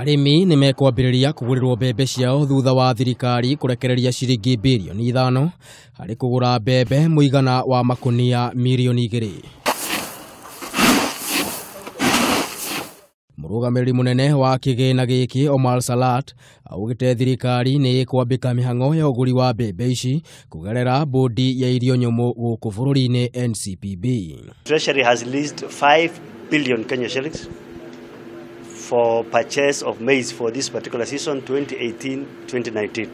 Arĩmi nĩ mekwambĩrĩria kũgũrĩrwo mbembe ciao thutha wa thirikari kũrekereria ciringi birioni 5 harĩ kũgũra mbembe mũigana wa makũnia mirioni 2. Mũrũgamĩrĩri mũnene wa kĩgĩna gĩkĩ Omar Salat augĩte thirikari nĩ ĩkwambĩka mĩhang'o ya ũgũri wa mbembe ici kũgerera bodi ya irio nyũmũ gũkũ bũrũri-inĩ NCPB. Treasury has leased 5 billion Kenya shillings for purchase of maize for this particular season 2018-2019,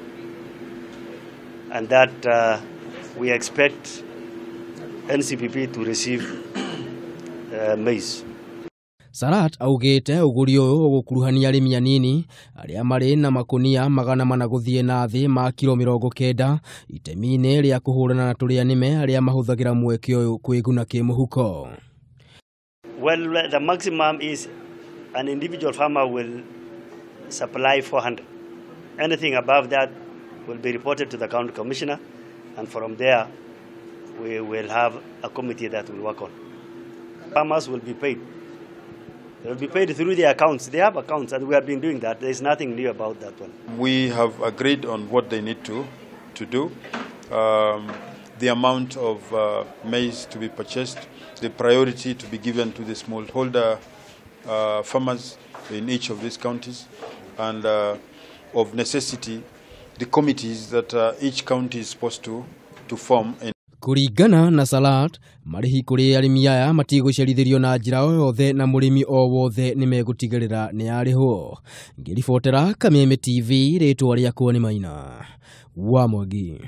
and that we expect NCPB to receive maize. Salat augĩte ũgũri ũyũ ũgũkuruhania arĩmi anini arĩa marĩ na makũnia 400 gũthiĩ na thĩ ma kiro 90 itemi-inĩ rĩa kũhũrana na tũrĩa nĩme arĩa mahũthagĩra mweke ũyũ kwĩguna kĩmũhuko. Well, the maximum is an individual farmer will supply 400. Anything above that will be reported to the county commissioner, and from there we will have a committee that will work on. Farmers will be paid. They will be paid through their accounts. They have accounts, and we have been doing that. There is nothing new about that one. We have agreed on what they need to do, the amount of maize to be purchased, the priority to be given to the smallholder farmers in each of these counties, and of necessity, the committees that each county is supposed to form. In Kũringana na Salat, marĩhi kũrĩ arĩmi aya matigũcerithĩrio na njĩra o yothe na mũrĩmi o wothe nĩ megũtigĩrĩra nĩ arĩhwo. Ngĩribotera Kameme TV, rĩtwa rĩakwa nĩ Maina wa Mwangi.